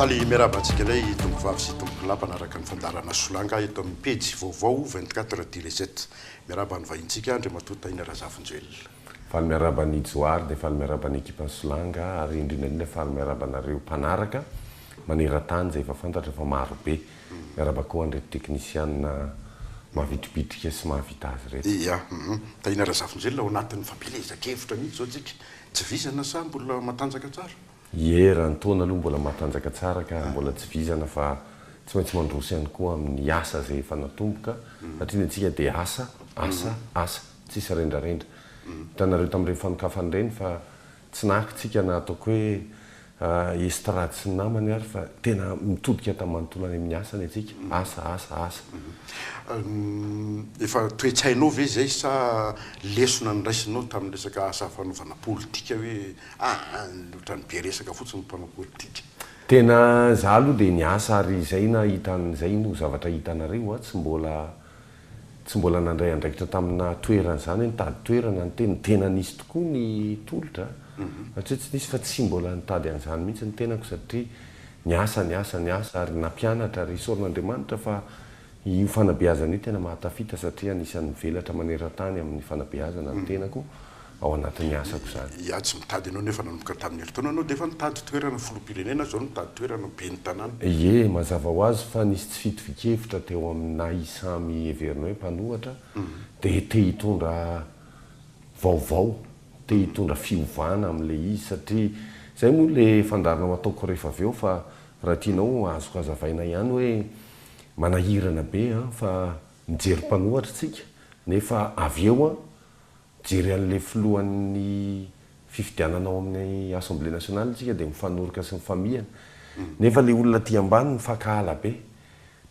Faly miarahaba antsika indray tompovavy sy tompokolahy mpanaraka ny fandaharana Solanga eto amin'ny pejy vaovao 24 télé 7. Miarahaba ny vahintsika Andriamatoa Tahina Razafinjoelina. Faly miarahaba an'i Johary dia faly miarahaba ny ekipan'ny Solanga ary indrindra indrindra faly miarahaba anareo mpanaraka maneran-tany izay efa fantatra fa maro be. Miarahaba koa an'ireto teknisianina mavitribitrika sy mahavita azy ireto. Ia, hum. Tahina Razafinjoelina ao anatin'ny fampielezan-kevitra mihitsy izao tsika. Tsy vizana sa mbola matanjaka tsara? Ie, raha ny taona aloha mbola matanjaka tsara ka, mbola tsy vizana fa tsy maintsy mandroso ihany koa amin'ny asa izay efa natomboka satria ny antsika dia asa, asa, asa, tsisy rendrarendra. Hitanareo tamin'ireny fanokafana ireny fa Tsy naky tsika na ataoko hoe estrade sy ny namany ary fa tena mitodika ta manontolo any amin'ny asa ny antsika, asa, asa, asa. Efa toe-tsainao ve izay sa lesona noraisinao tamin'ny resaka asa fanaovana politika hoe aa ohatran'ny be resaka fotsiny ny mpanao politika? Tena za aloha dia niasa ary izay nahita an'izay no zavatra hitanareo a, tsy mbola Tsy mbola nandray andraikitra tamina toerana izany hoe nitady toerana ny tena. Tena nisy tokoa ny tolotra fa tsy hoe tsy nisy fa tsy mbola nitady an'izany mihitsy ny tenako satria niasa, niasa, niasa ary nampianatra ary isaoran'Andriamanitra fa io fanabeazana io tena mahatafita satria anisan'ny mivelatra maneran-tany amin'ny fanabeazana ny tenako ao anatin'ny asako izany. Ia, tsy mitady anao nefa nanomboka tamin'ny herintaona anao dia efa nitady toerana filoham-pirenena izao nitady toerana ben'ny tanàna. Ie, mazava ho azy fa nisy tsy fitovian-kevitra teo aminay samy heverina hoe mpanohatra dia te hitondra vaovao, te hitondra fiovana amin'ilay izy satria izay moa ilay fandaharana ho ataoko rehefa avy eo fa raha tianao azoko hazavaina ihany hoe manahirana be an fa mijery mpanohatra isika nefa avy eo an Mijery an'ilay filohan'ny fifidianana ao amin'ny Assemblée nationale isika dia mifanoroka sy mifamihana. Nefa ilay olona aty ambany mifankahala be.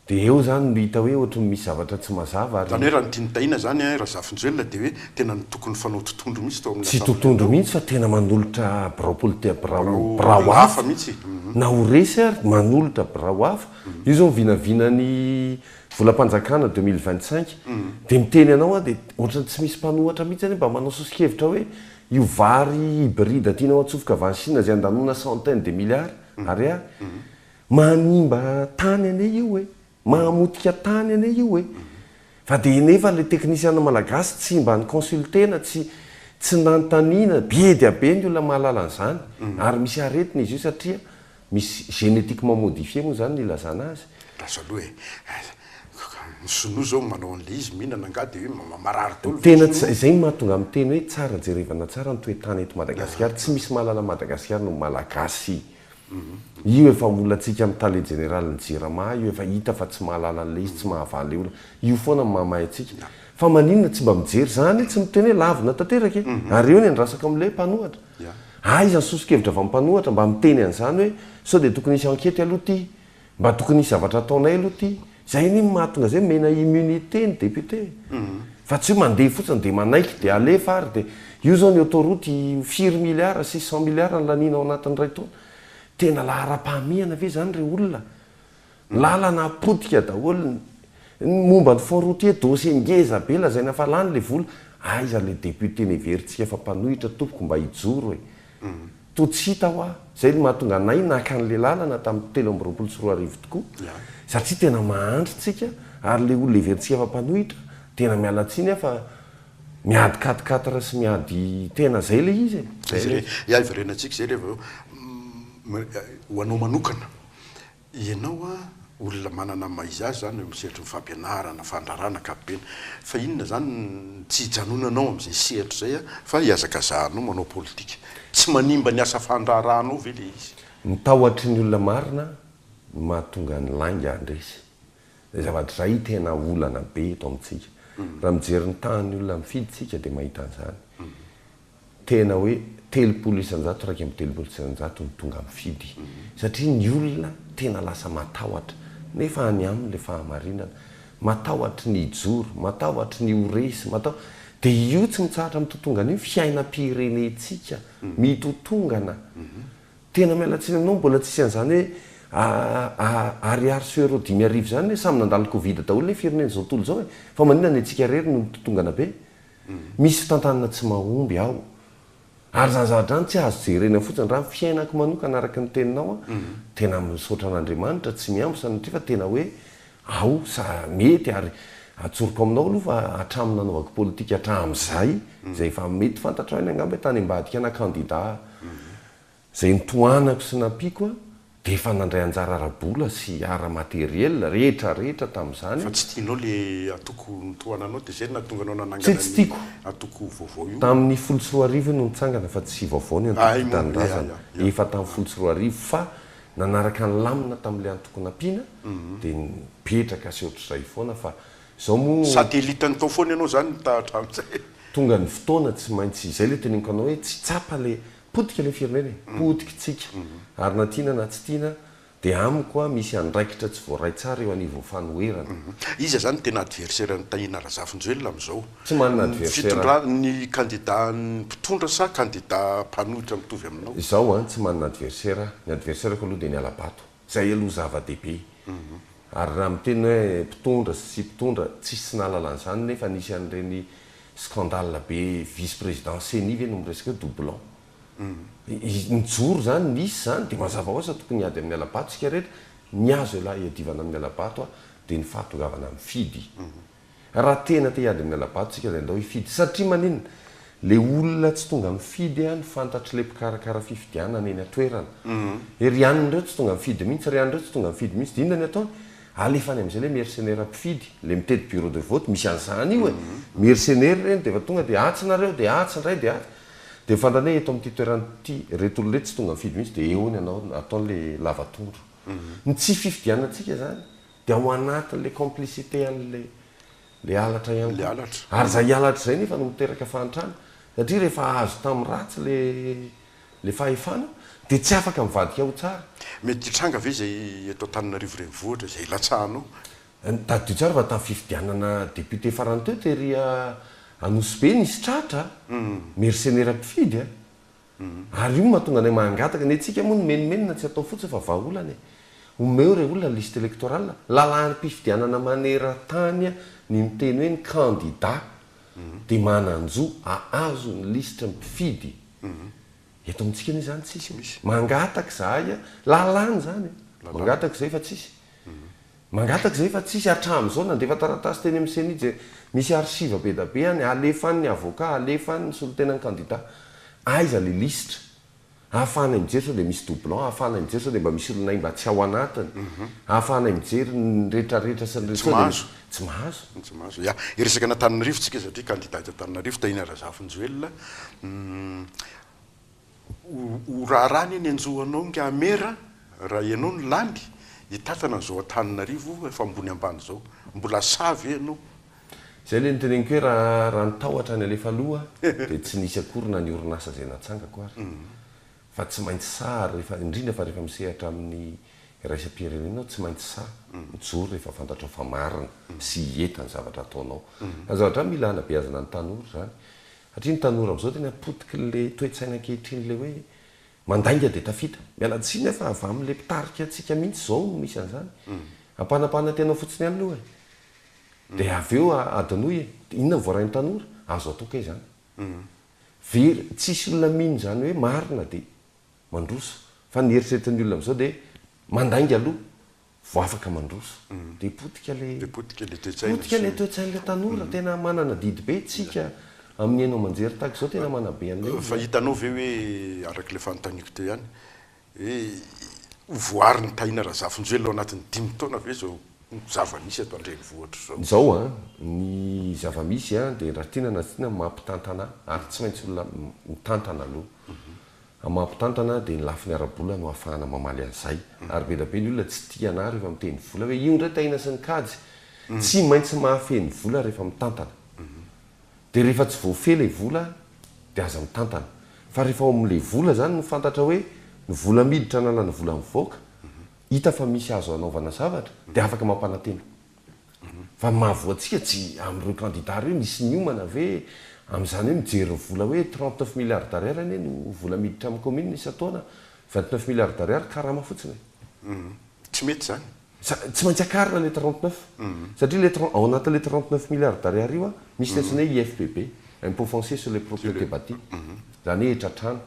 Dia eo izany no hita hoe ohatry ny misy zavatra tsy mazava ary. Izany hoe raha ny tian'i Tahina izany an, Razafinjoelina dia hoe tena ny tokony fanao totohondry mihitsy tao amin'ny Tsy Assemblée totohondry tao. mihitsy fa tena manolotra birao politika, birao, Birao birao olona hafa hafa. mihitsy. Na ho resy ary manolotra birao hafa. Io izao ny vinavinan'ny volam-panjakana 2025 dia miteny anao aho dia ohatran'ny tsy misy mpanohatra mihitsy anie mba manao soso-kevitra hoe io vary hybride tianao atsofoka avy any Chine izay andaniana centaine de milliards ariary manimba tany anie io e, mahamotika tany anie io e, fa dia nefa ilay teknisiana malagasy tsy mba ni-consulter-na tsy tsy nanontaniana, be dia be ny olona mahalala an'izany ary misy aretina izy io satria Misy génétiquement modifié moa zany ny ilazana azy. Lasa aloha e. Ny sinoa zao manao an'le izy mihinana angaha de hoe marary daholo ve ny Tena sinoa? izay no mahatonga miteny hoe tsara jerevana tsara ny toe-tany eto Madagasikara, tsy misy mahalala Madagasikara noho ny Malagasy. Io efa olantsika amin'ny tale jeneralin'ny Jirama io efa hita fa tsy mahalala an'ilay izy, tsy mahavaha ilay olana. Io foana no mahamay antsika. Fa maninona tsy mba mijery izany, tsy miteny hoe lavina tanteraka e. Ary eo ny andrasako amin'ilay mpanohatra. Aiza ny soso-kevitra avy amin'ny mpanohatra mba miteny an'izany hoe sao dia tokony hisy enquete aloha ity, mba tokony hisy zavatra ataonay aloha ity. Izay anie no mahatonga izay omena immunité ny député. Fa tsy hoe mandeha fotsiny dia manaiky dia alefa ary dia io izao ny autoroute firy milliards, 600 milliards no laniana ao anatin'ny iray taona. Tena laharam-pahamehana ve izany re olona? Lalana potika daholo ny momba ny fonds routier, dossier ngeza be lazaina fa lany le vola, aiza le député neverintsika fa mpanohitra tompoko mba hijoro e! Toa tsy hita hoa, zay no mahatonga anay naka anle lalana tamin'ny 2023 tokoa, satria tena mahantra tsika ary le olona heverintsika fa mpanohitra, tena miala tsiny aho fa miady quatre quatre sy miady tena zay le izy e! Zay le izy. Ya hiverenantsika zay rehefa ho anao manokana, Ianao an, olona manana ny maha izy azy izany eo amin'ny sehatry ny fampianarana, fandraharahana ankapobeny. Fa inona izany no tsy hijanonanao amin'izay sehatra izay fa hihazakazahanao manao politika? Tsy manimba ny asa fandraharahanao ve ilay izy? Ny tahotry ny olona marina no mahatonga ny lainga handresy. Izay zavatra izay tena olana be eto amintsika. Raha mijery ny tahan'ny olona mifidy tsika dia mahita an'izany. Tena hoe 30%, 31% no tonga mifidy. Satria ny olona tena lasa matahotra. Nefa any aminy le fahamarinana. Matahotry ny hijoro, matahotry ny ho resy, mataho. Dia io tsy mitsahatra mitotongana io fiainam-pirenentsika mitotongana. Tena miala tsiny aminao mbola tsisy an'izany hoe ariary sy euro 5000 izany hoe samy nandalo covid daholo ny firenena izao tontolo izao e. Fa maninona ny antsika irery no mitotongana be? Misy fitantanana tsy mahomby ao. Ary izany zavatra izany tsy azo jerena fotsiny, raha ny fiainako manokana araka ny teninao an, tena misaotra an'Andriamanitra tsy mihambo sanatria fa tena hoe ao sa mety ary atsoriko aminao aloha fa hatramin'ny nanaovako politika hatramin'izay, izay efa mety fantatrao ihany angamba hoe tany ambadika ana kandida Izay nitohanako sy nampiako aho dia efa nandray anjara ara-bola sy ara-materiel rehetra rehetra tamin'izany. Fa tsy tianao le antoko nitohananao dia izay no nahatonga anao Tsy nanangana tsy ny tiako. antoko vaovao io? Tamin'ny 2010 io no nitsangana fa tsy vaovao ny antoko Hay Tia moa, ya Tanindrazana. ya ya. Efa tamin'ny 2010 fa nanaraka ny lamina tamin'ilay antoko nampiana dia nipetraka sy ohatr'izay foana fa izao moa. Satellite-ny tao foana ianao izany hatramin'izay? Tonga ny fotoana tsy maintsy, izay ilay teneniko anao hoe tsy tsapa ilay Potika ilay firenena e! Potika tsika! Ary na tiana na tsy tiana dia amiko a misy andraikitra tsy voaray tsara eo anivon'ny fanoherana. Iza zany no tena adversaire n'i Tahina Razafinjoelina amin'izao? Tsy manana Ny adversaire aho. fitondrana, ny candidat ny mpitondra sa candidat mpanohitra mitovy aminao? Izao an, tsy manana adversaire aho. Ny adversaire-ko aloha dia ny hala-bato. Izay aloha zava-dehibe. Ary raha miteny hoe mpitondra sy tsy mpitondra, tsisy tsy nahalala an'izany nefa nisy an'ireny Scandale be vice président ceni ve no miresaka eo doublon. Nijoro zany nisy zany de mazava ho azy fa tokony hiady amin'ny alabato isika rehetra, ny azo ela iadivana amin'ny alabato a de ny fahatongavana mifidy. Raha tena te hiady amin'ny alabato isika de andao hifidy satria maninona? Le olona tsy tonga mifidy a ny fantatry le mpikarakara fifidianana eny an-toerana. Hoe ry anona ireo tsy tonga mifidy mihitsy, ry anona ireo tsy tonga mifidy mihitsy de inona ny ataony? Alefa any amizay le mercenaire mpifidy, le mitety bureau de vote, misy an'izany io e! Mercenaire ireny de efa tonga de atsy nareo de atsy indray de atsy, de fantany hoe eto amin'ity toerana ity ireto olona ireto tsy tonga mifidy mihitsy de eo ny anao ataony le lava tondro. Ny tsy fifidianantsika zany de ao anatin'le complicité an'le le halatra ihany Le koa. halatra. Ary zay halatra zay nefa no miteraka fahantrana satria rehefa azo tamin'ny ratsy le Le fahefana dia tsy afaka mivadika ho tsara. Mety hitranga ve izay eto Antananarivo renivohitra izay ilatsahanao? Tadidio tsara fa tamin'ny fifidianana député farany teo tery Anosibe nisy tratra mercenaire mpifidy a! Ary io no mahatonga anay mangataka, ny antsika moa ny menomenona tsy atao fotsiny fa vahaolana e! Omeo ireo olona ny liste électorale, lalàm-pifidianana maneran-tany ny miteny hoe ny candidat dia manan-jo ahazo ny lisitry ny mpifidy. Eto amintsika anie izany tsisy e. Mangataka izahay a, lalàna izany e. Mangataka izay fa tsisy. Mangataka izay fa tsisy hatramin'izao nandefa taratasy teny amin'ny ceni dia misy archive be da be any, alefa any ny avocat, alefa any ny solontenan'ny candidat. Aiza ilay lisitra? Ahafahanay mijery sao dia misy doublon, ahafahanay mijery sao dia mba misy olonay mba tsy ao anatiny, ahafahanay mijery ny retraretra sy ny rehetra Tsy sao dia mahazo. tsy mahazo. Tsy mahazo. Ya, hiresaka an'Antananarivo tsika satria candidat eto Antananarivo, Tahina Razafinjoelina. Ho ho raharaha anie ny hanjo anao ingahy Mera raha ianao no lany hitantana an'izao Antananarivo efa ambony ambany izao. Mbola sahy ve ianao? Izay ilay noteneniko hoe raha raha ny tahotra ny alefa aloha dia tsy nisy akory na ny orinasa izay natsangako ary. Fa tsy maintsy sahy ary rehefa indrindra fa rehefa misehatra amin'ny iraisam-pirenena ianao tsy maintsy sahy mijoro rehefa fantatrao fa marina sy hety ny zavatra ataonao. Fa ny zavatra mila hanabeazana ny tanora izany satria ny tanora amin'izao tena potik'ilay toe-tsaina ankehitriny ilay hoe mandainga dia tafita. Miala tsiny aho fa avy amin'ilay mpitarika antsika mihitsy izao no misy an'izany. Ampanampanantenao fotsiny ihany aloha e. Dia avy eo adinoy e. Dia inona no voarain'ny tanora? Azo atao kay izany. Very, tsisy olona mino izany hoe marina dia mandroso. Fa ny eritreretin'ny olona amin'izao dia mandainga aloha vao afaka mandroso. Dia potika ilay, Dia potika ilay toe-tsaina potika ilay sy. toe-tsain'ilay tanora. Tena manana adidy be tsika amin'ny haino aman-jery tahaka izao, tena manabe an'ilay izy Fa e. hitanao ve hoe, araka ilay fanontaniako teo ihany, hoe ho voarin'i Tahina Razafinjoelina ao anatin'ny dimy taona ve izao zava-misy eto an-drenivohitra izao? Izao an, ny zava-misy an, dia raha tiana na tsy tiana mampitantana ary tsy maintsy olona mitantana aloha. Amin'ny maha mpitantana dia ny lafiny ara-bola no ahafahana mamaly an'izay. Ary be dia be ny olona tsy tia anah rehefa miteny vola hoe io indray Tahina sy ny kajy. Tsy maintsy mahafehy ny vola rehefa mitantana. Dia rehefa tsy voafehy ilay vola dia aza mitantana. Fa rehefa ao amin'ilay vola izany no fantatra hoe ny vola miditra ananana vola mivoaka, hita fa misy azo anaovana zavatra dia afaka mampanantena. Fa ny mahavoa antsika tsy amin'ireo kandida ireo nisy niomana ve amin'izany hoe mijery ny vola hoe 39 milliards d'ariary anie no vola miditra amin'ny commune isan-taona, 29 milliards d'ariary karama fotsiny e. Tsy mety izany. Tsy maintsy akarina le 39 satria le ao anatin'le 39 milliards d'ariary io misy ny antsoina hoe IFPB, Impôt foncier sur les propriétés bâties, izany hoe hetra-trano.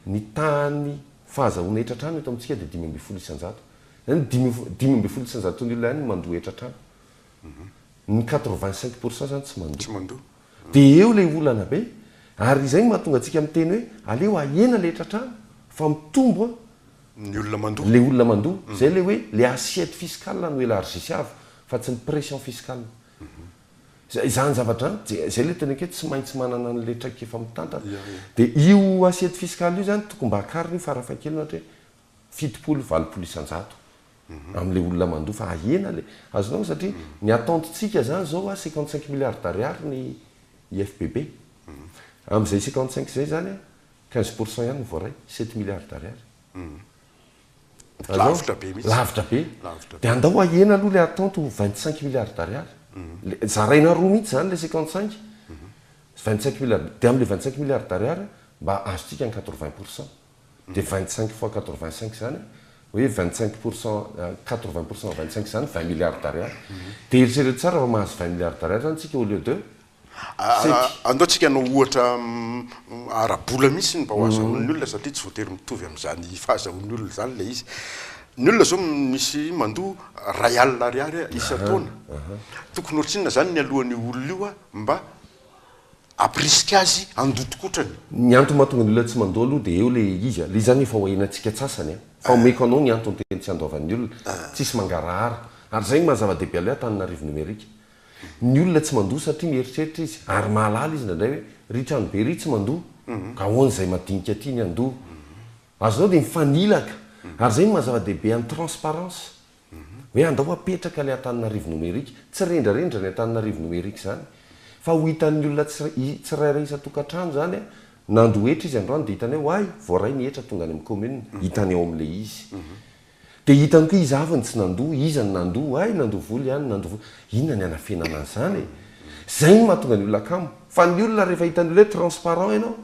Ny tahan'ny fahazahoana hetra-trano eto amintsika dia 15%. Izany hoe 15%n'ny olona ihany no mandoa hetra-trano. Ny 85% izany tsy mandoa. Tsy mandoa. Dia eo ilay olana be. Ary izay no mahatonga antsika miteny hoe aleo ahena ilay hetra-trano fa mitombo an. Ny olona mandoa. Ilay olona mandoa. Izay ilay hoe ilay assiette fiscale no elargisiavo fa tsy ny pression fiscale. Izany zavatra izany, izay ilay teneniko hoe tsy maintsy manana an'ilay traikefa mitantana. Dia io assiette fiscale io izany tokony mba akarina io farafahakeliny ohatra hoe 70, 80% amin'ilay olona mandoa fa ahena ilay, azonao satria ny attente-tsika izany izao a 55 milliards d'ariary ny IFBB. Amin'izay 55 izay izany a, 15% ihany no voaray, 7 milliards d'ariary. Lavitra be mihitsy. Lavitra be. Dia andao ahena aloha ilay attente ho 25 milliards d'ariary. Zaraina roa mihitsy izany ilay 55. 25 milliards. Dia amin'ilay 25 milliards d'ariary mba azontsika ny 80%. Dia 25 fois 85 izany, hoe 25%, 80% 25 izany 20 milliards d'ariary. Dia eritrereto tsara fa mahazo 20 milliards d'ariary izany tsika au lieu de sept. Andao tsika hanao ohatra ara-bola mihitsy mba ho azahoan'ny olona satria tsy voatery mitovy amin'izany fahazahoan'ny olona izany ilay izy. Ny olona izao misy mandoa 1000 ariary isan-taona. Tokony ohatrinona izany ny alohan'io olona io mba hampirisika azy handoa tokotrany? Ny antony mahatonga ny olona tsy mandoa aloha dia eo ilay izy, ilay izy izany efa ho ahenantsika antsasany an! Fa omeko anao ny antony teny tsy andoavan'ny olona, tsisy mangarahara. Ary izay no maha zava-dehibe an'ilay Antananarivo nomerika. Ny olona tsy mandoa satria mieritreritra izy ary mahalala izy indraindray hoe ry tranobe ry tsy mandoa ka ahoana izay madinika aty ny handoa. Azonao dia mifanilaka ary izay no maha zava-dehibe an'ny transparence. Hoe andao apetraka ilay Antananarivo nomerika. Tsy rendrarendra ny Antananarivo nomerika izany fa ho hitan'ny olona tsirairay isan-tokantrano izany nandoa hetra izy androany dia hitany hoe oay voaray ny hetra tonga any amin'ny commune. Hitany ao amin'ilay izy. Dia hitany koa iza avy no tsy nandoa, iza no nandoa, hay nandoa vola ihany, nandoa vola. Inona ny hanafenana an'izany e? Izay no mahatonga ny olona kamo. Fa ny olona rehefa hitan'ny olona hoe transparent ianao,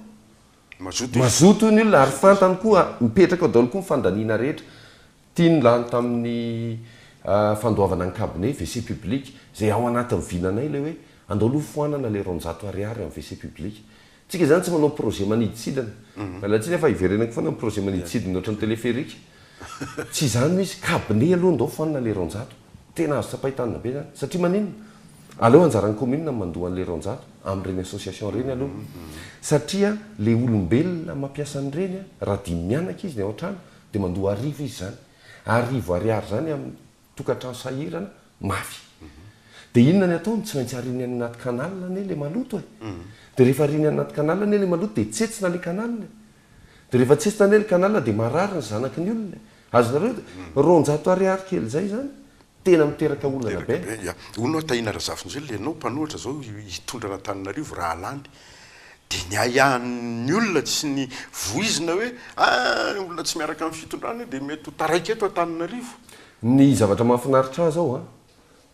Mazoto izy. mazoto ny olona ary fantany koa, mipetraka ao daholo koa ny fandaniana rehetra. Ity ny lany tamin'ny fandoavana ny cabinet, WC public, izay ao anatin'ny vinanay ilay hoe andao aloha foanana ilay 200 ariary amin'ny WC public. Tsika izany tsy manao projet maniditsidina. Miala tsiny fa iverenako foana ny projet maniditsidina ohatran'ny téléphérique. Tsy izany no izy, cabinet aloha ndao foanina le 200. Tena azo tsapain-tanana be izany. Satria maninona? Aleo anjaran'ny commune ny mandoa an'le 200 amin'ireny association ireny aloha. Satria le olombelona mampiasa an'ireny, raha dimy mianaka izy ny ao an-trano dia mandoa 1000 izy izany. 1000 ariary izany amin'ny tokantrano sahirana, mafy. Dia inona ny ataony? Tsy maintsy ariany any anaty canal anie ilay maloto e. Dia rehefa ariany any anaty canal anie ilay maloto dia tsetsina ilay canal e. Dia rehefa tsetsina anie ilay canal dia marary ny zanaky ny olona e. Azonareo? 200 ariary kely izay izany tena miteraka olana be. Miteraka be, ya. Hono aho Tahina Razafinjoelina, ianao mpanohitra izao hitondra an'Antananarivo raha lany. Dia ny ahiahin'ny olona sy ny voizina hoe ah ny olona tsy miaraka amin'ny fitondrana io dia mety ho taraiky eto Antananarivo. Ny zavatra mahafinaritra ahy zao an,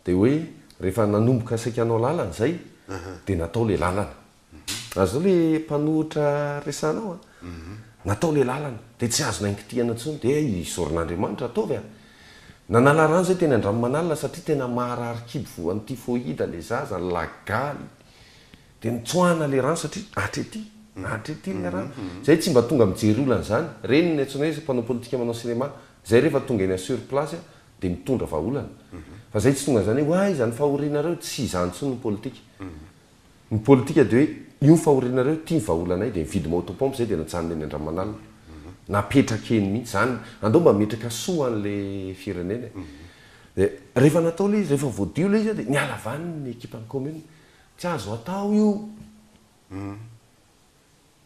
dia hoe rehefa nanomboka saika hanao lalana izay dia natao ilay lalana. Azonao ilay mpanohitra resahanao an, natao ilay lalana dia tsy azo nankitihana intsony dia isaoran'Andriamanitra ataovy an. Nanala rano izay teny Andranomanalina satria tena maharary kibo voan'ny typhoïde ilay zaza, lagaly. Dia nitsoahana ilay rano satria hatrety, hatrety ilay rano. Izay tsy mba tonga mijery olana izany. Ireny ny antsoina hoe mpanao politika manao cinéma. Izay rehefa tonga eny sur place dia mitondra vahaolana. Fa izay tsy tonga an'izany hoe oay izany fahorianareo, tsy izany intsony ny politika. Ny politika dia hoe io ny fahorianareo, ity ny vahaolanay, dia nividy moto pompe izay dia najanona eny Andramanalina. Napetraka eny mihitsy izany. Andao mba hametraka soa an'ilay firenena e. Dia rehefa natao ilay izy, rehefa voadio ilay izy dia niala avy any ny ekipan'ny commune. Tsy azo atao io.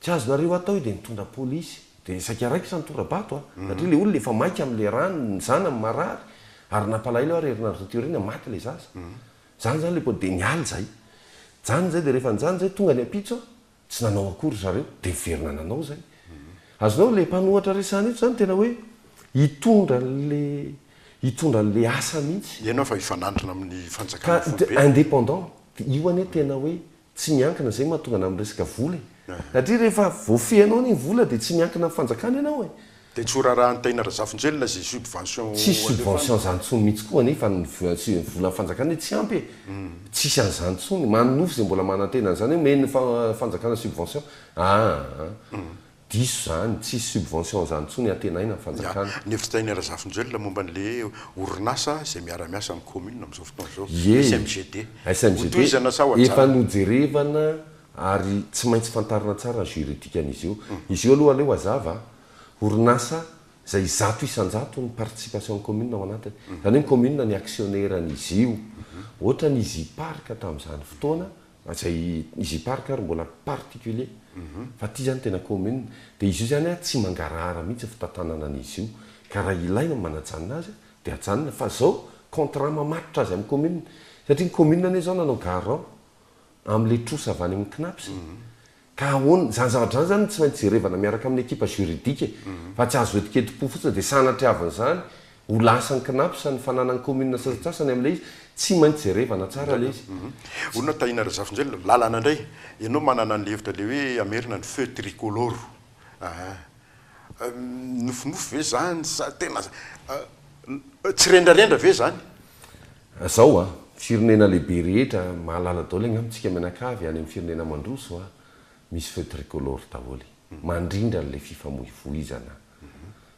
Tsy azonareo atao io dia nitondra polisy. Dia saika raikitra ny tora-bato a. Satria ilay olona efa maika amin'ilay rano, ny zanany marary. Ary nampalahelo ary herinandro taty aoriana maty ilay zaza. Izany izany ilay poli-, dia niala izahay. Nijanona izahay dia rehefa nijanona izahay tonga ny ampitso a, tsy nanao akory ry zareo, dia niverina nanao izay. Azonao ilay mpanohatra resahana eto izany tena hoe hitondra an'ilay, hitondra an'ilay asa mihitsy. Ianao fa hifanandrina amin'ny fanjakana Ka foibe. indépendant, dia io anie tena hoe tsy miankina, izay mahatonga anà miresaka vola e. Satria rehefa voafehinao anie ny vola dia tsy miankina amin'ny fanjakana ianao e. Dia tsy ho raharahan'i Tahina Razafinjoelina izay subvention Tsisy alefany? subvention zany tsony mihitsy koa anefa ny volan'ny fanjakana hoe tsy ampy e! Tsisy an'izany tsony, manonofy izay mbola manantena an'izany hoe omen'ny fanjakana subvention, aa diso zany, tsisy subvention zany tsony antenaina ny Ya, fanjakana. ny hevitr'i Tahina Razafinjoelina momba an'ilay orinasa izay miara-miasa amin'ny commune amin'izao fotoana izao, Ie, SMGD. SMGD, Hotohizana sa ho efa ajanona? nojerevana ary tsy maintsy fantarina tsara ny juridique-n'izy io. Izy io aloha aleo hazava a, orinasa izay 100% ny participation-n'ny commune ao anatiny. Izany hoe ny commune ny actionnaire-n'izy io. Ohatra ny Easy Park tamin'izany fotoana, izay Easy Park ary mbola particulier, fa ity izany tena commune. Dia izy io izany tsy mangarahara mihitsy ny fitantanana an'izy io. Ka raha ilaina ny manajanona azy dia ajanona. Fa izao contrat mamatotra azy amin'ny commune. Satria ny commune anie izao nanao garant amin'ilay trosa avy any amin'ny Cnaps e. Ka ahoana, izany zavatra izany izany no tsy maintsy jerevana miaraka amin'ny ekipa juridique e! Fa tsy azo etiketim-po fotsiny dia sanatriavin'izany ho lasan'ny Cnaps ny fananan'ny commune sasantsasany amin'ilay izy, tsy maintsy jerevana tsara ilay izy. Olona Tahina Razafinjoelina, lalana indray, ianao manana an'ilay hevitra ilay hoe hamerina ny feu tricolore aa. Nofinofy ve izany sa tena tsy rendrarendra ve izany? Zao a, firenena lehibe rehetra mahalala daholo angamba tsika mianakavy any amin'ny firenena mandroso a, misy feu tricolore daholo mandrindra an'ilay fifamoivoizana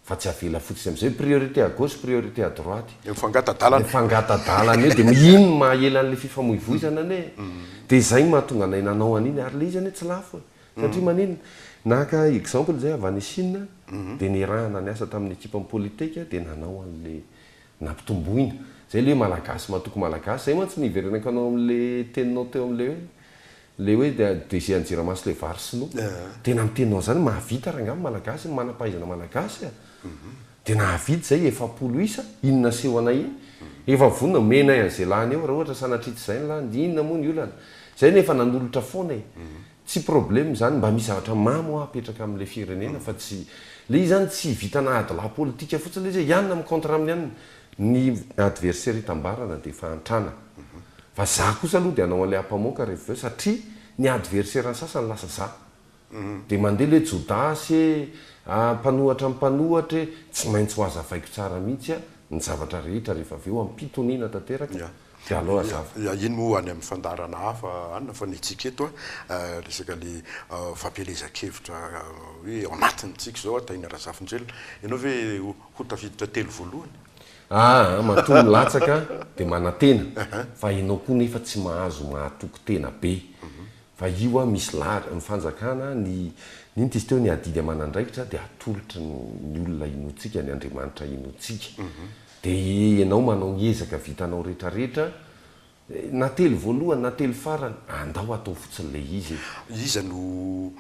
fa tsy avela fotsiny amin'izay hoe priorité à gauche priorité à droite. Dia mifangata-dalana. Mifangata-dalana eo dia iny no maha ela an'ilay fifamoivoizana anie e. Dia izay no mahatonga anay nanao an'iny ary ilay izy anie tsy lafo e. Satria maninona? Naka exemple izay avy any Chine dia nirahana niasa tamin'ny ekipan'ny Polytech dia nanao an'ilay Nampitomboina. Zay le hoe malagasy matoky malagasy. Zay mantsy no hiverenako anao amle teninao teo amle hoe le hoe DG an'i Jirama sy le vary sinoa. Tena miteny anao zany mahavita rangaha ny malagasy, ny manam-pahaizana malagasy a. Dia nahavita zay 40 isa, iny naseho anay iny. Efa vonona, omenay an'izay lany eo raha ohatra sanatria tsy zay ny lany, dia inona moa ny olana. Zay no efa nanolotra foana e. Tsy problème izany, mba misy zavatra mamy hoa apetraka amin'ilay firenena fa tsy, ilay izy izany tsy vitana ady lahy politika fotsiny ilay izy hoe ianona mi contre amin'ny anona, ny adversaire itambarana dia fahantrana. Fa za kosa aloha dia hanao an'ilay ampamoaka rehefa avy eo satria ny adversaire ny sasany lasa za. Dia mandeha ilay hoe jodasy e, mpanohatra ny mpanohatra e, tsy maintsy ho hazavaiko tsara mihitsy ny zavatra rehetra rehefa avy eo am-pitoniana tanteraka. Dia aleo hazava. Ya, iny moa any amin'ny fandaharana hafa any fa ny antsika eto a, resaka le fampielezan-kevitra hoe ao anatiny tsika izao a, Tahina Razafinjoelina. Ianao ve ho tafiditra telo voalohany? Aa, matoa milatsaka dia manantena fa ianao koa nefa tsy mahazo mahatoky tena be fa io a misy lahatra, ny fanjakana, ny n'inona izy teo, ny adidy aman'andraikitra dia atolotry ny olona inoantsika, ny Andriamanitra inoantsika. Dia ianao manao ny ezaka vitanao retraretra, na telo voalohany na telo farany, andao atao fotsiny ilay izy e. Iza no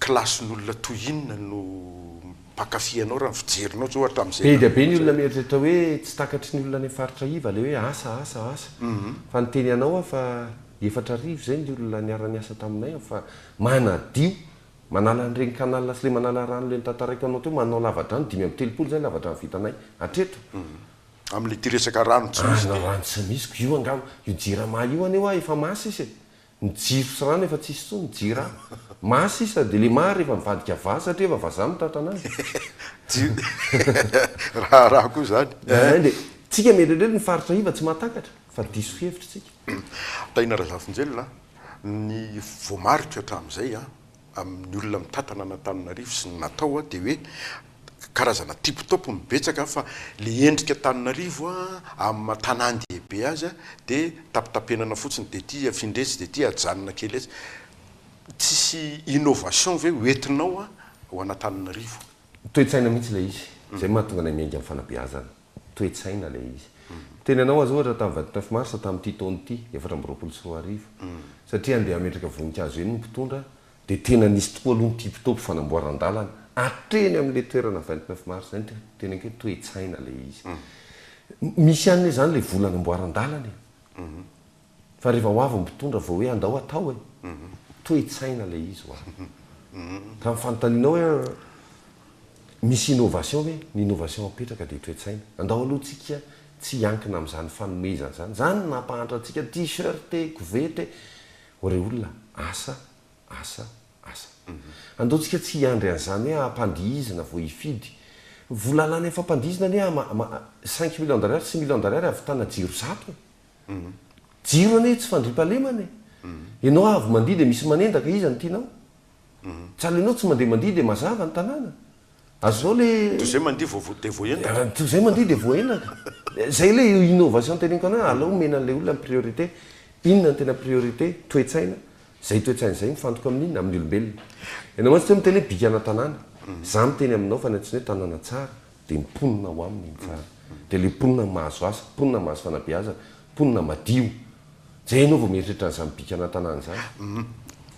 kilasin'olona toy inona no mpankafy anao raha ny fijerinao zao hatramin'izay Be dia be ny nanomboka olona izay? mieritreritra hoe tsy takatry ny olona any amin'ny faritra iva ilay hoe asa, asa, asa. Fa niteny anao aho fa 4000 izay ny olona niara-niasa taminay fa manadio Manala an'ireny canal sy le manala rano le notantaraiko anao teo, manao lavadrano, 35 zay ny lavadrano vitanay hatreto. Amin'ilay ity resaka rano tsy misy Rano dia. rano tsy misy ko io angamba, io jirama io anie hoa efa ma sisa e, ny jiro sy rano efa tsisy intsony, ny jira ma sisa dia le ma rehefa mivadika va satria efa vazaha mitantana azy. Jiro raharaha koa izany. Ein dia tsika mieritreritra ny faritra iva tsy mahatakatra fa diso fihevitra tsika. Tahina Razafinjelina a. Ny voamarika hatramin'izay amin'ny olona mitantana an'Antananarivo sy ny natao dia hoe karazana tip top no betsaka fa le endrika Antananarivo amin'ny maha tanàn-dehibe azy dia tapitapenana fotsiny dia ity afindra etsy dia ity ajanona kely etsy. Tsisy innovation ve ho entinao ho an'Antananarivo? Toe-tsaina mihitsy ilay izy. Izay no mahatonga anay miainga amin'ny fanabeazana. Toe-tsaina ilay izy. Miteny anao aza ohatra tamin'ny 29 mars tamin'ity taona ity, 2024, satria handeha hametraka voninkazo eny ny mpitondra dia tena nisy tokoa aloha ny tip-top fanamboaran-dalana hatreny amin'ilay toerana 29 mars izay no teneniko hoe toe-tsaina ilay izy. Misy ihany anie izany ilay vola anamboaran-dalana e. Fa rehefa ho avy ny mpitondra vao hoe andao atao e! Toe-tsaina ilay izy hoa. Ka ny fanontanianao hoe misy innovation ve? Ny innovation apetraka dia toe-tsaina. Andao aloha tsika tsy hiankina amin'izany fanomezana izany. Izany no nampahantra antsika t-shirt e, koveta e. Ô rey olona, asa, asa, asa. Andao tsika tsy hiandry an'izany hoe ampandihizina vao hifidy. Vola lany amin'ny fampandihizana anie ama, ama, 5 millions d'ariary, 6 millions d'ariary ahavitana jiro 100 e. Jiro anie tsy fandriampahalemana e. Ianao avy mandihy dia misy manendaka, iza no tianao? Tsy aleonao tsy mandeha mandihy dia mazava ny tanàna? Azonao le. Toy izay mandihy vao dia voaendaka. Toy izay mandihy dia voaendaka. Zay le innovation teneniko anao hoe aleo omena an'ilay olona ny priorité. Inona no tena priorité? Toe-tsaina. Izay toe-tsaina izay mifantoka amin'inona? Amin'ny olombelona. Ianao mantsy teo miteny hoe bikana tanàna. Za miteny aminao fa ny antsoina hoe tanàna tsara dia ny mponina ao aminy no tsara. Dia ilay mponina mahazo asa, mponina mahazo fanabeazana, mponina madio. Zay ianao vao mieritreritra an'izany bikana tanàna izany.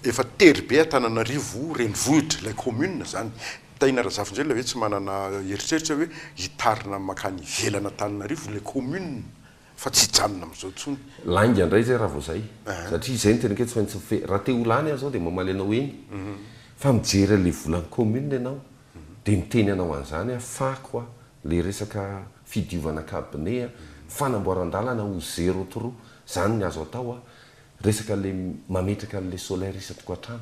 Efa tery be Antananarivo renivohitra, ilay commune izany. Tahina Razafinjoelina ve tsy manana eritreritra hoe hitarina mankany ivelan'Antananarivo ilay commune fa tsy hijanona amin'izao intsony? Lainga indray izay raha vao izay. Satria izay no tena hoe tsy maintsy mife-, raha te ho lany aho izao dia mamaly anao eny. Fa mijery an'ilay volan'ny commune ianao dia miteny anao an'izany aho, fako aho, ilay resaka fidiovana cabinet, fanamboaran-dalana ho zéro trou, izany ny azo atao, resaka ilay mametraka an'ilay solaire isan-tokantrano.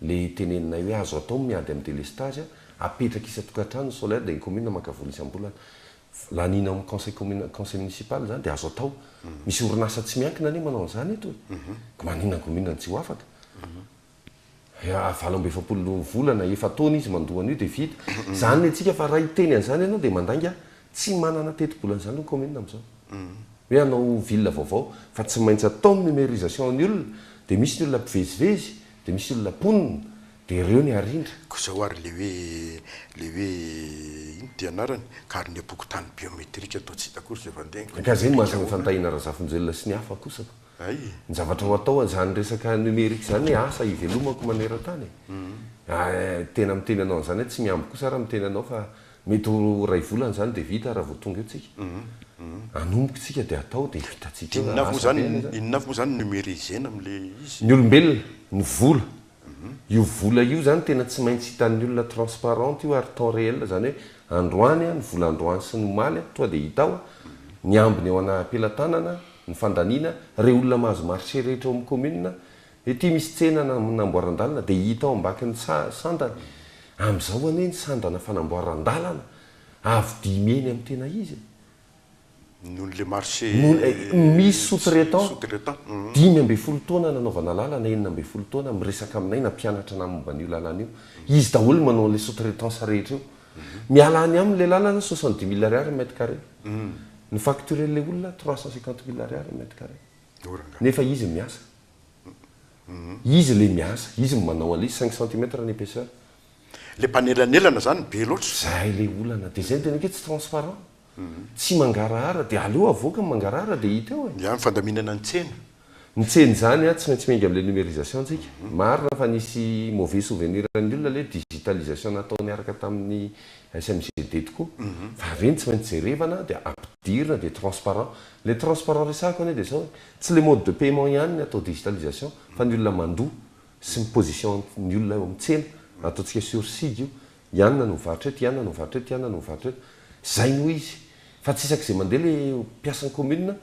Le teneninay hoe azo atao ny miady amin'ny délestage, apetraka isan-tokantrano ny solaire dia ny commune maka vola isam-bolana. Laniana ao amin'ny conseil commune, conseil municipal izany dia azo atao. Misy orinasa tsy miankina anie manao an'izany eto e. Ka maninona ny commune no tsy ho afaka? 48 volana, efa-taona izy mandoa an'io dia vita. Izany ny antsika fa raha hiteny an'izany ianao dia mandainga, tsy manana tetibola an'izany ny commune amin'izao. Hoe hanao ville vaovao fa tsy maintsy atao ny numérisation ny olona dia misy ny olona mpivezivezy dia misy olona mponina dia ireo ny arindra. Ko zao ary le hoe le hoe ino ty anarany carnet-pokontany biométrique toa tsy hita akory zay fandeha Ka zay no mahasamihafa an'i Tahina Razafinjoelina sy ny hafa kosa ko. Hay. Ny zavatra ho atao an'izany resaka numérique izany hoe asa ivelomako maneran-tany e. Tena miteny anao an'izany aho tsy mihambo kosa ary miteny anao fa Mety ho iray volana izany dia vita raha vao tonga eo tsika. Hanomboka isika dia atao dia vitantsika eo. Inona avy moa izany, inona avy moa izany numériser-na amin'ilay izy? Ny olombelona, ny vola. Io vola io izany tena tsy maintsy hitan'ny olona transparente io ary temps réel, izany hoe androany, ny vola androany sy ny omaly tonga dia hita ao, ny ambiny eo ana-pelatanana, ny fandaniana, ireo olona mahazo marché rehetra ao amin'ny commune, Ety misy tsena namboaran-dalana dia hita ao ambakin'ny sandany. Amin'izao anie ny sandana fanamboaran-dalana avo dimy heny amin'ny tena izy e. Noho le marché Misy sous-traitant 15 taona nanaovana lalana, 16 taona miresaka aminay nampianatra anah momba an'io lalana io. Izy daholo manao an'ilay sous-traitance rehetra io. Miala any aminy ilay lalana 70 mille ariary ny mètre carré. Ny facturer-n'ilay olona 350 mille ariary ny mètre carré. Nefa izy miasa. Izy le miasa, izy no manao an'ilay izy, 5 centimètres ny épaisseur. Le mpanelanelana zany be loatra. Zay le olana, de zay no teneniko hoe tsy transparent, tsy mangarahara, de aleo avoaka ny mangarahara de hita eo e. Ya, ny fandaminana ny tsena. Ny tsena izany an, tsy maintsy miainga amin'ilay numérisation tsika. Marina fa nisy mauvais souvenir ny olona ilay digitalisation natao niaraka tamin'ny SMGD tokoa, fa ireny tsy maintsy jerevana dia ampidirina dia transparent. Ilay transparent resahako anie dia izao e, Tsy le mode de paiement ihany ny atao digitalisation fa ny olona mandoa sy ny position ny olona eo amin'ny tsena, ataontsika sur sig io, i anona no mivarotra eto, i anona no mivarotra eto, i anona no mivarotra eto. Zay no izy. Fa tsy isak'izay mandeha le mpiasan'ny commune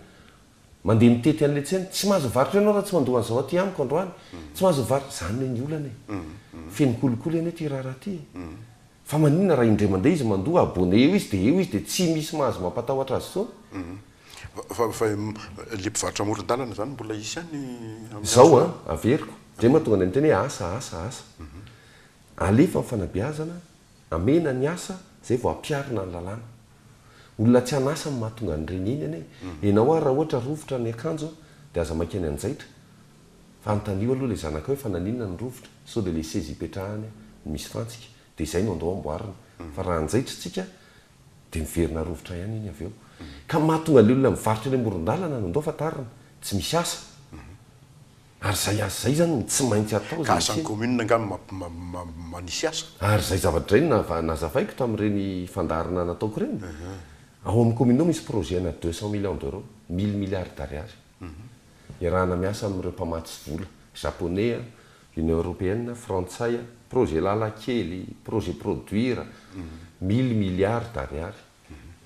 mandeha mitety an'le tsena, tsy mahazo mivarotra eo ianao raha tsy mandoa an'izao aty amiko androany, tsy mahazo mivarotra, zany anie ny olana e. Feno kolikoly anie ity raharaha ity e. Fa maninona raha indray mandeha izy mandoa abonné eo izy dia eo izy dia tsy misy mahazo mampatahotra azy intsony? Fa fa le mpivarotra amoron-dalana zany mbola hisy ihany amin'ny Zao an, averiko, zay mahatonga anay miteny hoe asa, asa, asa. Alefa ny fanabeazana, amena ny asa, zay vao ampiharina ny lalàna. Olona tsy an'asa no mahatonga an'ireny iny anie. Enao ary raha ohatra rovitra ny akanjo dia aza maika ny hanjaitra. Fa anontanio aloha ilay zanakao hoe fa naninona no rovitra, sao dia ilay seza ipetrahany no misy fantsika, dia izay no andao amboarina. Fa raha hanjaitra tsika dia miverina rovitra ihany iny avy eo. Ka mahatonga ilay olona mivarotra eny amoron-dalana no andao fantarina, tsy misy asa. Ary izay asa izay izany no tsy maintsy atao Ka izay asan'ny tsena. commune angaha no manisy asa? Ary izay zavatra izay no nazavaiko tamin'ireny fandaharana nataoko ireny. Ao amin'ny commune ao misy projet ana 200 millions d'euros, mille milliards d'ariary. Iarahana miasa amin'ireo mpamatsy vola, japonais, Union Européenne, frantsay, projet lalan-kely, projet produire, mille milliards d'ariary.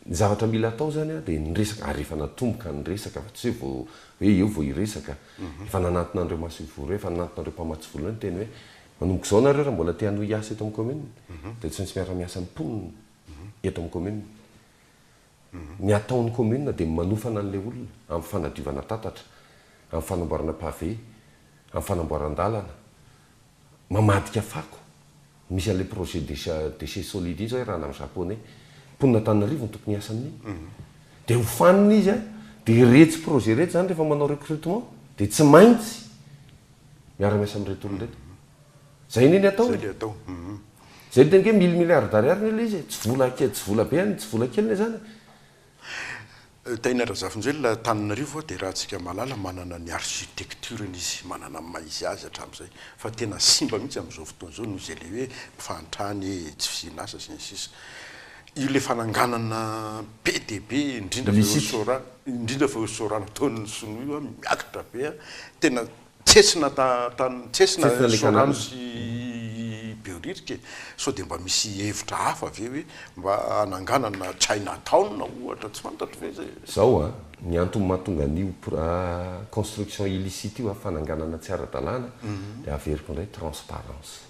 Ny zavatra mila atao izany dia ny resaka, ary efa natomboka ny resaka fa tsy hoe vao hoe eo vao hiresaka, efa nanantona an'ireo masoivoho ireo, efa nanantona an'ireo mpamatsy vola ireo niteny hoe manomboka izao nareo raha mbola te hanohy hiasa eto amin'ny commune dia tsy maintsy miara-miasa amin'ny mponina. eto amin'ny commune. Ny ataon'ny commune dia manofana an'ilay olona amin'ny fanadiovana tatatra, amin'ny fanamboarana pavé, amin'ny fanamboaran-dalana, mamadika fako. Misy an'ilay projet déchets solides iny izao iarahana amin'ny japonais. Mponina Antananarivo no tokony hiasa amin'iny. Dia hofanina izy an, dia iretsy projet iretsy izany rehefa manao recrutement dia tsy maintsy miara-miasa amin'ireto olona ireto. Zay anie ny atao e. Zay ny teniko hoe mille milliards d'ariary anie ilay izy e. Tsy vola kely, tsy vola be any, tsy vola kely anie zany e. Tahina Razafinjoelina, Antananarivo dia raha antsika mahalala manana ny architecture-ny izy, manana ny maha izy azy hatramin'izay, fa tena simba mihitsy amin'izao fotoana izao noho izay ilay hoe fahantrana e, tsy fisian'asa sy ny sisa. Io ilay fananganana be dia be indrindra fa eo Soarano, indrindra fa eo Soarano ataon'ny sinoa io an, miakatra be an, tena Tsetsina tany tsetsina Soarano sy Behoririka e! Sao dia mba misy hevitra hafa ve hoe mba hananganana China town ohatra, tsy fantatro ve zay? Zao an, ny antony mahatonga an'io construction illicite io an, fananganana tsy ara-dalàna, dia averiko indray transparence.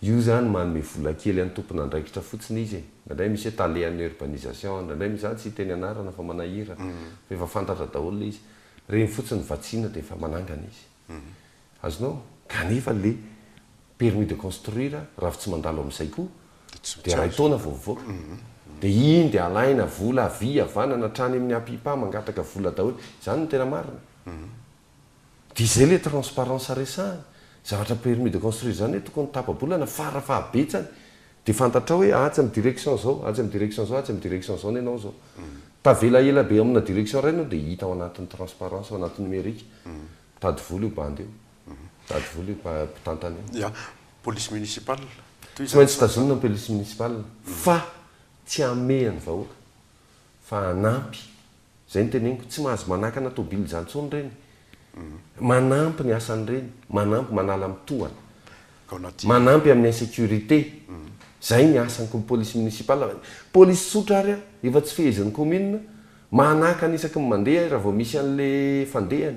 Io zany manome vola kely an'ny tompon'andraikitra fotsiny izy e! Indraindray misy hoe tale an'ny urbanisation, indraindray misy, za tsy hiteny anarana fa manahirana, fa efa fantatra daholo ilay izy. Reny fotsiny vatsiana dia efa manangana izy. Azonao? Kanefa le permis de construire raha vao tsy mandalo amin'izay koa dia iray taona vao mivoaka. Dia iny dia alaina vola havia havanana hatrany amin'ny APIPA mangataka vola daholo. Izany no tena marina. Dia izay le transparence resahana. Zavatra permis de construire izany hoe tokony tapa-bolana fara fahabetsany Dia fantatrao hoe atsy amin'ny direction zao, atsy amin'ny direction zao, atsy amin'ny direction zao ny anao zao. Tavela ela be ao amina direction iray ianao dia hita ao anatin'ny transparence, ao anatin'ny numérique. Mitady vola io bandy io. Mitady vola io mpitantana io. Ya, police municipale. Tsy maintsy tazonina ny police municipale fa tsy hamehy ny vahoaka fa hanampy Zay no teneniko, tsy mahazo manakana tobile zany tsony reny, manampy ny asan'ireny, manampy manala amin'ny tohana, manampy amin'ny insécurité, zay ny asan'ny police municipale, police tsotra ary efa tsy fehezin'ny commune, manakana isaky ny mandeha raha vao misy an'le fandehany,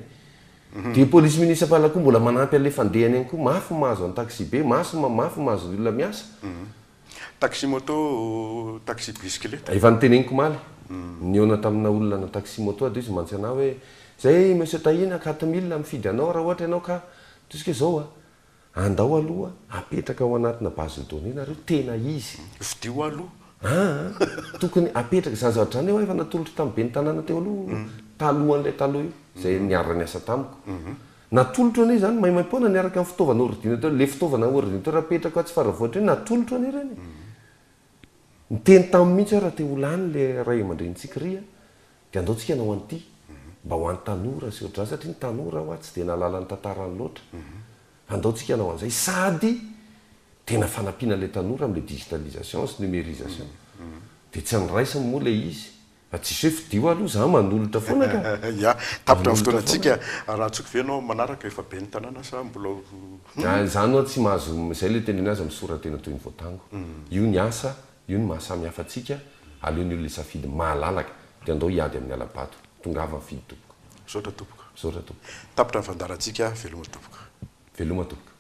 dia police municipale koa mbola manampy an'le fandehany ihany koa, mafy ny mahazo an'ny taxi be, mafy ny mahazo ny olona miasa. Taxi moto, taxi bisikileta. Efa noteneniko omaly, nihaona tamina olona ana taxi moto aho dia izy mantsy anah hoe, zay monsieur Tahina 4000 mifidy anao raha ohatra ianao ka, tosika izao a, andao aloha apetraka ao anatina base de données nareo tena izy. Fidio aloha. Aa, tokony apetraka, izany zavatra izany ho'a efa natolotro tamin'ny ben'ny tanàna teo aloha, talohan'ilay taloha io, izay niara-niasa tamiko. Natolotro anie izany maimaimpoana niaraka amin'ny fitaovana ordinateur, le fitaovana ordinateur apetrako atsy Faravohitra iny natolotro anie ireny e. Niteny taminy mihitsy aho raha te ho lany le ray aman-drenintsika ry a, dia andao tsika hanao an'ity mba ho an'ny tanora sy ohatr'izany satria ny tanora hoa tsy dia nahalala ny tantarany loatra. Andao tsika hanao an'izay sady tena fanampiana ilay tanora amin'ilay digitalisation sy numérisation. Dia tsy andraisiny moa ilay izy Fa tsisy hoe fidio aloha za manolotra foana ka. Ya, tapitra ny fotoanantsika. Raha antsoiko ve ianao manaraka efa ben'ny tanàna sa mbola ho. Izany hoa tsy mahazo, izay ilay teneno azy misora-tena toy ny voatango. Io ny asa, io ny maha samy hafa antsika, aleo ny olona hisafidy malalaka, dia andao hiady amin'ny hala-bato. Tongava mifidy tompoko. Misaotra tompoko. Misaotra tompoko. Tapitra ny fandaharantsika, veloma tompoko. Veloma tompoko.